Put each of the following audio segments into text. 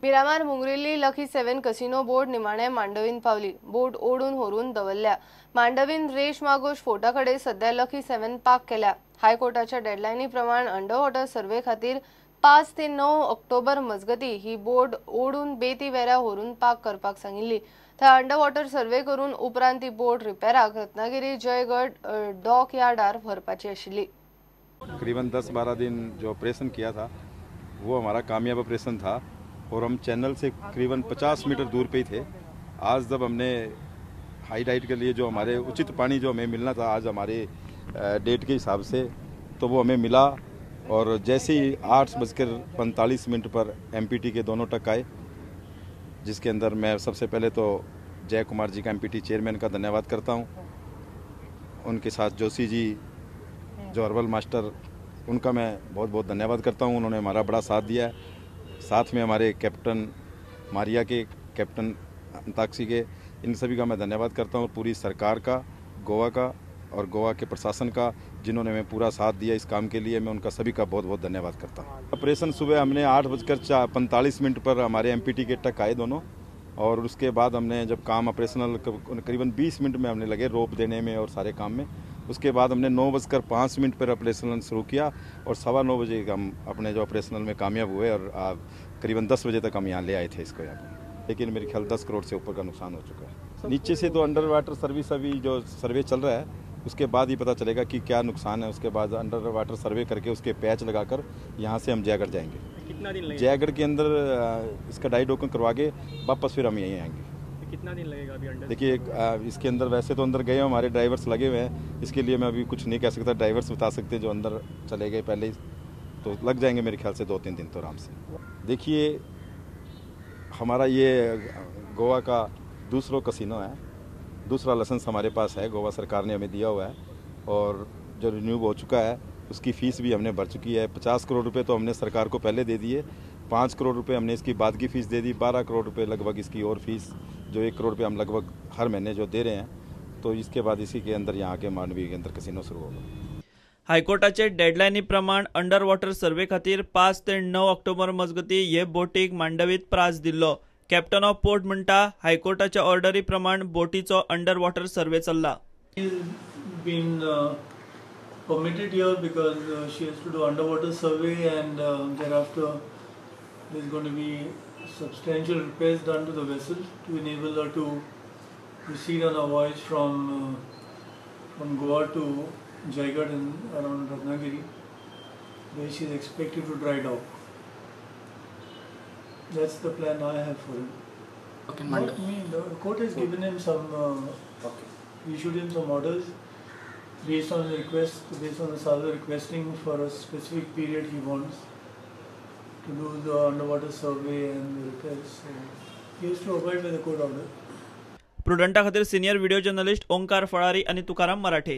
Miramar मुंगरिल्ली lucky 7 casino बोट निमाणे मांडवीन पावली. बोट ओडून व्हरून दवरल्या. मांडवीन रेश मागोश फोर्टा कडेन सध्या लकी 7 पार्क केल्या. हायकोर्टाच्या डेडलायनी प्रमाण अंडरवॉटर सर्वे खातीर 5 ते 9 ऑक्टोबर मजगती ही बोट ओडून बेती वेऱ्या व्हरून पार्क करपाक सांगिल्ली. थंय अंडरवॉटर सर्वे करून उपरांत ती बोट रिपेराक रत्नागिरी जयगड डॉक यार्डार व्हरपाची आशिल्ली. करीबन 10-12 दिन जो ऑपरेशन किया था वो हमारा कामयाब ऑपरेशन था और हम चैनल से करीबन 50 मीटर दूर पे ही थे। आज जब हमने हाई टाइड के लिए जो हमारे उचित पानी जो हमें मिलना था आज हमारे डेट के हिसाब से, तो वो हमें मिला। और जैसे ही 8:45 पर एमपीटी के दोनों टक आए, जिसके अंदर मैं सबसे पहले तो जय कुमार जी का एमपीटी चेयरमैन का धन्यवाद करता हूँ, उनके साथ जोशी जी जो हर्बल मास्टर, उनका मैं बहुत बहुत धन्यवाद करता हूँ, उन्होंने हमारा बड़ा साथ दिया है। साथ में हमारे कैप्टन मारिया के, कैप्टन अंताक्षी के, इन सभी का मैं धन्यवाद करता हूँ। पूरी सरकार का, गोवा का और गोवा के प्रशासन का, जिन्होंने हमें पूरा साथ दिया इस काम के लिए, मैं उनका सभी का बहुत बहुत धन्यवाद करता हूँ। ऑपरेशन सुबह हमने 8:45 पर हमारे एमपीटी के टक आए दोनों, और उसके बाद हमने जब काम ऑपरेशनल करीबन 20 मिनट में हमने लगे रोप देने में और सारे काम में। उसके बाद हमने 9:05 पर ऑपरेशनल शुरू किया और 9:15 बजे हम अपने जो ऑपरेशनल में कामयाब हुए और करीबन 10 बजे तक हम यहाँ ले आए थे इसको यहाँ पर। लेकिन मेरे ख्याल 10 करोड़ से ऊपर का नुकसान हो चुका है। नीचे से तो अंडर वाटर सर्विस अभी जो सर्वे चल रहा है उसके बाद ही पता चलेगा कि क्या नुकसान है। उसके बाद अंडर वाटर सर्वे करके उसके पैच लगाकर यहाँ से हम जयगढ़ जाएंगे। कितना दिन लगेगा? जयगढ़ के अंदर इसका डाई डोकन करवा के वापस फिर हम यहीं आएंगे। कितना दिन लगेगा अभी अंडर? देखिए इसके अंदर वैसे तो अंदर गए हमारे ड्राइवर्स लगे हुए हैं, इसके लिए मैं अभी कुछ नहीं कह सकता। ड्राइवर्स बता सकते जो अंदर चले गए पहले ही, तो लग जाएंगे मेरे ख्याल से 2-3 दिन तो आराम से। देखिए हमारा ये गोवा का दूसरा कसिनो है, दूसरा लाइसेंस हमारे पास है, गोवा सरकार ने हमें दिया हुआ है और जो रिन्यू हो चुका है उसकी फ़ीस भी हमने भर चुकी है। 50 करोड़ रुपए तो हमने सरकार को पहले दे दिए, 5 करोड़ रुपए हमने इसकी बाद की फ़ीस दे दी, 12 करोड़ रुपए लगभग इसकी और फीस जो 1 करोड़ रुपये हम लगभग हर महीने जो दे रहे हैं, तो इसके बाद इसी के अंदर यहाँ के मांडवी के अंदर कसिनो शुरू होगा। हायकोर्टाचे डेडलायनी प्रमाण अंडर वॉटर सर्वे खातीर 5 ते 9 ऑक्टोबर मजगती हे बोटीक मांडवीत प्रास दिल्लो। कॅप्टन ऑफ पोर्ट म्हणटा हायकोर्टाच्या ऑर्डरी प्रमाण बोटीचो अंडर वॉटर सर्वे चल्ला. Permitted here because she has to do underwater survey and thereafter there's going to be substantial repairs done to the vessel to enable her to proceed on a voyage from Goa to Jaigarh and around Ratnagiri, where she is expected to dry dock. That's the plan I have for him. Okay, not me. The court has given him some, issued him some orders based on the request, based on the salvo requesting for a specific period he wants to do the underwater survey and the repairs. So he has to abide by the court order. प्रुडंटा खातीर senior video journalist Omkar Falari आणि तुकाराम मराठे.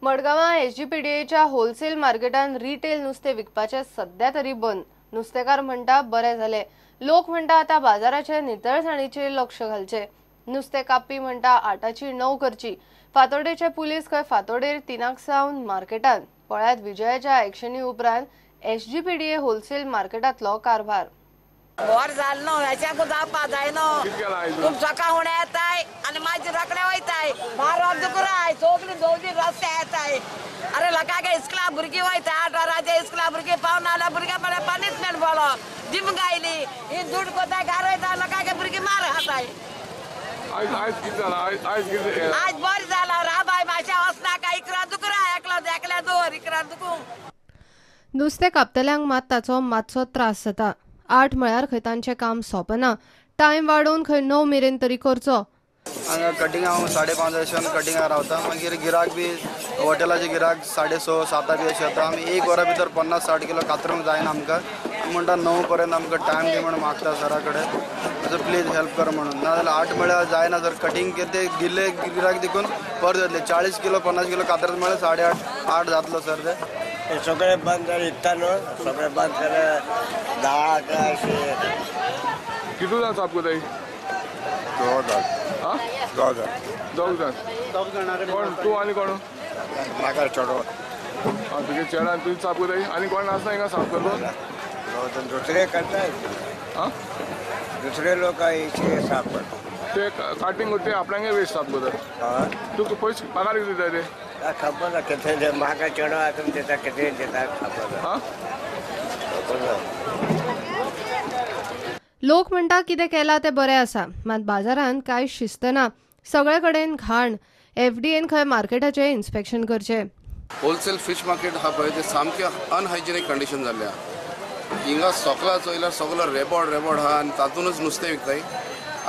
मडगांवां एसजीपीडीएच्या wholesale मार्केटान retail नुस्तें विकपाचें सध्या तरी बंद. नुस्तेकार म्हणटा बरें जालें, लोक म्हणटा आतां बाजाराचे नितळसाणीचेर लक्ष घालचें. नुस्तें कापपी म्हणटा 8ची 9 करची. फातोडेचे पुलीस खंय फातोडेर 3 सावन मार्केटान. पळयात विजयाच्या एक्शनी उपरांत एसजीपीडीए होलसेल मार्केटांतलो कारभार. वर जाल न्हू हेच्याकू जावपा जायना. तुम सकाळ येताय आनी मागीर रोखडे वयताय, मारोन दुकराय सगळीं दोवजी रस्ते येताय. अरे लोकांक इस्कुला भुरगीं वयता, 8 वरांचेर इस्कुला भुरगीं पावना जाल्यार भुरग्यां पनिशमेंट पडलो. जिम गायली ही दूड कोताय घार वयता, लोकांक भुरगीं मार खाताय. आज बरें जालां राबाय मातशें वचनाका, इकरा दुकरा एकलो एकल्या दवर इकरा दुकू. नुस्तें कापतल्यांक मात ताचो मातसो त्रास जाता. 8 म्हळ्यार खंय तांचें काम सोंपना. टायम वाडोवन खंय 9 मेरेन तरी करचो. हांगा कटिंगा हांव 5:30 अशें कटिंगा रावता, मागीर गिराक बी हॉटेलाचे गिराक 6:30 7 बी अशें येता. आमी 1 वरा भितर 50-60 किलो कातरूंक जायना आमकां, म्हणटा 9 पर्यंत आमकां टायम दी म्हूण मागता सरा कडेन, सो प्लीज हेल्प कर म्हणून. नाजाल्यार 8 म्हळ्यार जायना सर, कटिंग ते दिल्ले गिराक देखून परत जातले. 40 किलो 50 किलो कातरत म्हळ्यार 8:30 8 जातलो सर. ते सगळे बंद जाले इत्ता न्हू, सगळे बंद जाले 10 11 अशें. कितू जाण साफ कोताय? 2 जाण. दोग जाण. कोण तूं आनी कोण? म्हाका चेडो. आं, तुगे चेडो आनी तुजी साफ कोताय. आनी कोण आसना हिंगा साफ करपाक? दुसरे करताय, दुसरे लोक साफ करता. ते कार्टिंग ते आपणागे वेस्ट साफ करतात. तुका पयशे पगार कितें दिता ते? खबर ना कितें, म्हाका चेडो आसून दिता, कितें दिता खबर ना. लोक म्हणटा कितें केलां तें बरें आसा, मात बाजारांत कांय शिस्त ना, सगळे कडेन घाण. एफडीएन खंय मार्केटाचें इन्स्पेक्शन करचें. होलसेल फिश मार्केट हा पळय ते सामकें अनहायजेनीक कंडिशन जाल्लें आहा. हिंगा सोकला चोयल्यार सगलो रेबोड रेबोड आहा आनी तातूंतच नुस्तें विकताय.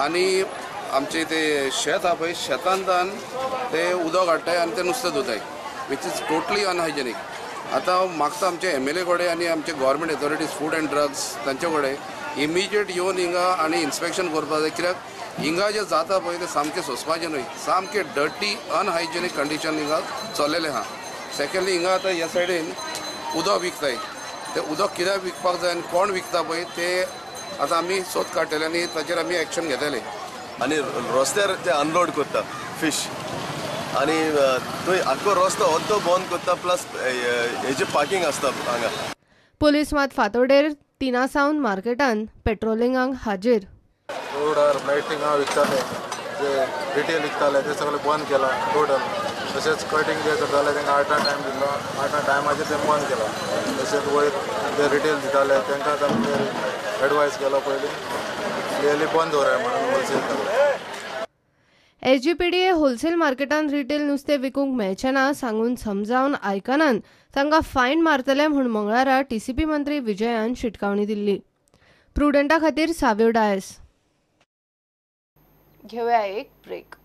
आनी आमचें ते शेत आहा पळय, शेतांतल्यान ते उदक हाडटाय आनी ते नुस्तें धुताय, which is totally unhygienic. आतां हांव मागता आमचे एमएलए कडेन आनी आमचे government authorities food and drugs तांचे कडेन इमिजिएट येवन हिंगा आनी इन्स्पेक्शन करपाक जाय. कित्याक हिंगा जें जाता पळय तें सामकें सोंसपाचें न्हय, सामकें डर्टी अनहायजेनीक कंडिशन हिंगा चल्लेलें आहा. सेकंडली हिंगा आतां ह्या सायडीन उदक विकताय, तें उदक कित्याक विकपाक जाय आनी कोण विकता पळय ते आतां आमी सोद काडटले आनी ताचेर आमी एक्शन घेतले. आनी रस्त्यार ते अनलोड करता फिश आनी थंय आख्खो रस्तो अर्दो बंद करता, प्लस हेजे पार्किंग आसता हांगा. पुलीस मात फातोडेर 3 सावन मार्केटान पेट्रोलिंगाक हाजीर. रोडार लायटिंगा विकताले, जे रिटेल विकताले ते सगळे बंद केला टोटल. तशेंच कटिंग जे करताले तांकां 8 टायम दिल्लो, 8 टायमाचेर ते बंद केला. तशेंच वयर जे रिटेल दिताले तांकां आमी एडवायस केलो पयलीं क्लियरली बंद दवराय म्हणून होलसेल. एसजीपीडीए होलसेल मार्केटान रिटेल नुस्तें विकूंक मेळचें ना सांगून समजावन आयकनान तांकां फायन मारतले म्हूण मंगळारा टीसीपी मंत्री विजयान शिटकावणी दिल्ली. प्रुडंटा खातीर साव्यो डायस. घेवया एक ब्रेक.